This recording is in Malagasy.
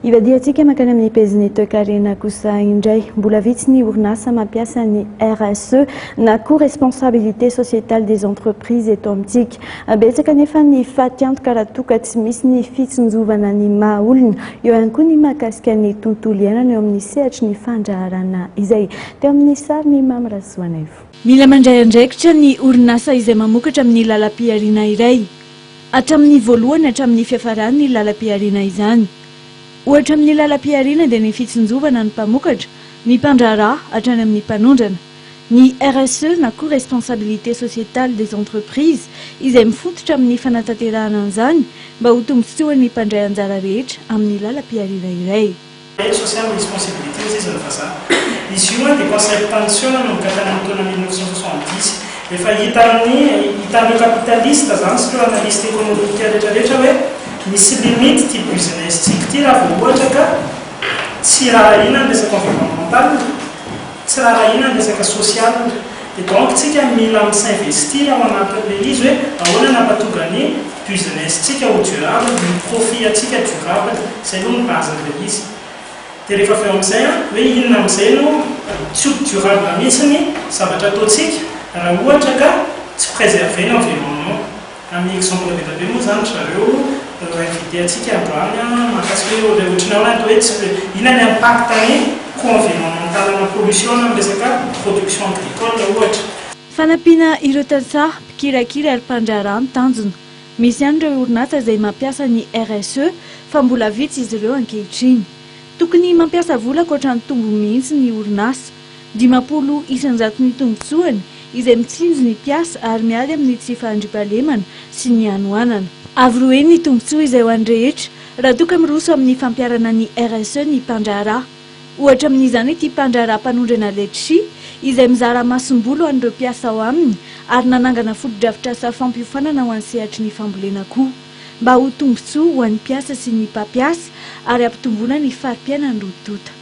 Ivadihantsika mankany amin'ny pezin'ny toekarena kosa indray. Mbola vitsy ny orinasa mampiasa ny RSE na koa Responsabilité Sociétale des Entreprises eto amintsika. Betsaka anefa ny fatiantoka raha toa ka tsy misy ny fitsinjovana ny maha olona. Eo ihany koa ny mahakasika ny tontolo iainana eo amin'ny sehatry ny fandraharana izay. Teo amin'ny sary ny Mamy Rasoanaivo. Mila mandray andraikitra ny orinasa izay mamokatra amin'ny lalam-pihariana iray. Hatramin'ny voalohany hatramin'ny fiafarany ny lalam-pihariana izany. Ohatra amin'ny lalam-pihariana dia ny fitsinjovana ny mpamokatra, ny mpandraharaha hatrany amin'ny mpanondrana. Ny RSE na koa Responsabilité Sociétale des Entreprises izay mifototra amin'ny fanatanterahana an'izany mba ho tombontsoan'ny mpandray anjara rehetra amin'ny lalam-pihariana iray. Social responsibility hozy izy ny vazaha. Izy io dia concept niseho nanomboka tany amin'ny taona 1970. Efa hitan'ny hitan'ireo capitaliste izany sy ireo analyste économique rehetra rehetra hoe misy limite ity business tsika ity raha vao ohatra ka tsy raharahiana ny resaka environnemental, tsy raharahiana ny resaka social. Dia donc tsika mila mi-s'investir ao anatin'ilay izy hoe ahoana no hampatonga ny business tsika ho durable, ny profit antsika durable. Izay aloha ny base-n'ilay izy. Dia rehefa avy eo amin'izay an, hoe inona amin'izay no tsy ho durable mihitsy ny zavatra ataontsika raha ohatra ka tsy préserver ny environnement. Amin'ny exemple be dia be moa izany ry zareo no invité antsika androany mahakasika hoe ohatry ny ahoana ny hoe tsy inona ny impact ny coût environnemental ana pollution amin'ny resaka production agricole ohatra. Fanampiana ireo tantsaha, mpikirakira ary mpandraharaha ny tanjona. Misy ihany ireo orinasa izay mampiasa ny RSE fa mbola vitsy izy ireo ankehitriny. Tokony mampiasa vola ankoatra ny tombony mihitsy ny orinasa. 50 isan-jaton'ny tombontsoany izay mitsinjo ny mpiasa ary miady amin'ny tsy fahandriampahalemana sy ny hanoanana. Avo roa heny ny tombontsoa izay ho an'ny rehetra raha toa ka miroso amin'ny fampiharana ny RSE ny mpandraharaha. Ohatra amin'izany ity mpandraharaha mpanondrana letchi izay mizara masomboly ho an'ireo mpiasa ao aminy ary nanangana fotodrafitrasa fampiofanana ho an'ny sehatry ny fambolena koa mba ho tombontsoa ho an'ny mpiasa sy ny mpampiasa ary hampitomboana ny fari-piainan'ny roa tonta.